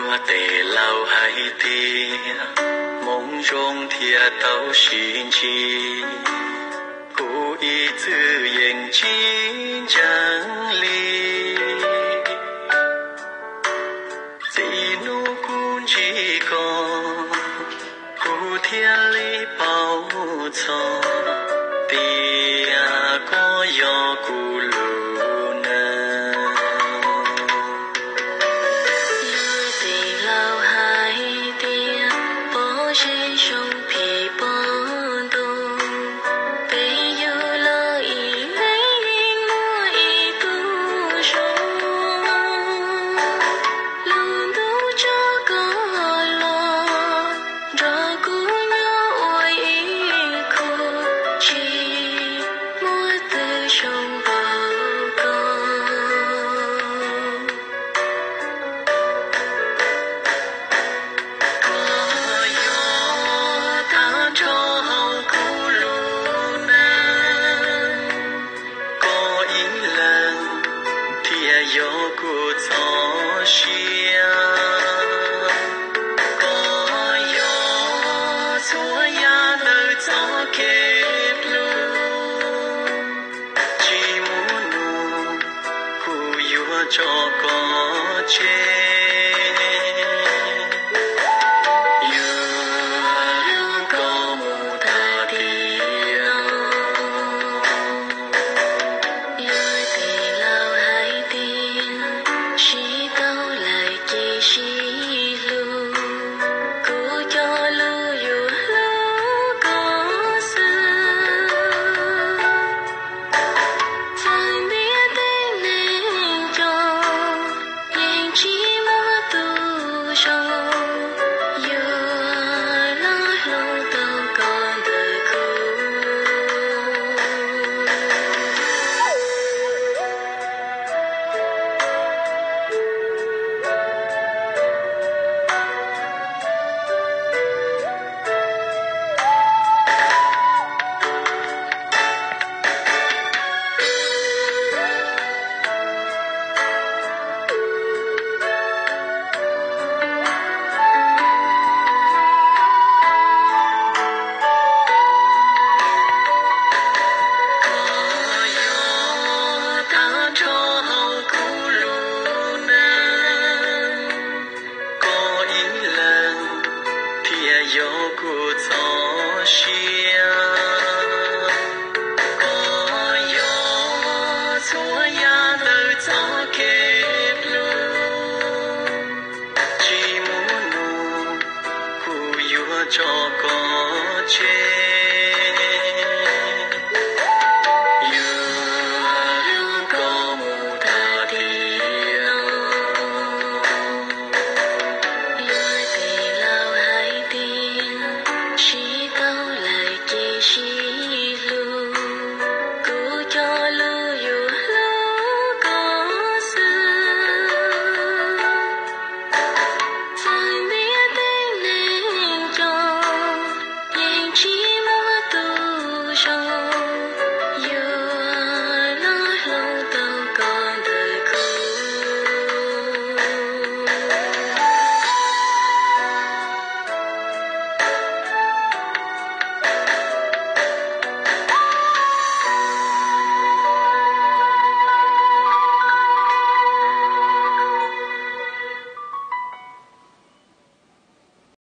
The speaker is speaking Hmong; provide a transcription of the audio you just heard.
Ua tes laus hais tias hmoov zoo thiaj tau sib ntsib, kuv ib txwm yeej tsis ntseeg li. Txij hnub kuv ntsib koj, kuv thiaj li paub txog tias koj yog kuv lub neej. Luag tej laus hais tias pob zeb zoo phim pob ntoo, peb yug los ib leeg yeej muaj ib tug zoo. Lub ntuj tso koj los nrog kuv nyob ua ib khub, tsis muaj twg zoo npaum koj. Koj yog tag nrho hauv kuv lub neej, koj ib leeg thiaj yog kuv txoj sia. Koj yog txhua yam ntawm txoj kev hlub, tsis muaj nub kuv yuav tso koj tseg. Yuav hlub koj mus tag tiam no. Luag tej laus hais tias sib tau lawm ces sib hlub, kuv cog lus yuav hlub koj xwb. Txawm ntiaj teb neeg coob, yeej tsis muaj tus zoo, yuav los hlub tau koj ntawm kuv. Koj yog tag nrho hauv kuv lub neej, koj ib leeg thiaj yog kuv txoj sia. Koj yog txhua yam ntawm txoj kev hlub, tsis muaj nub kuv yuav tso koj tseg.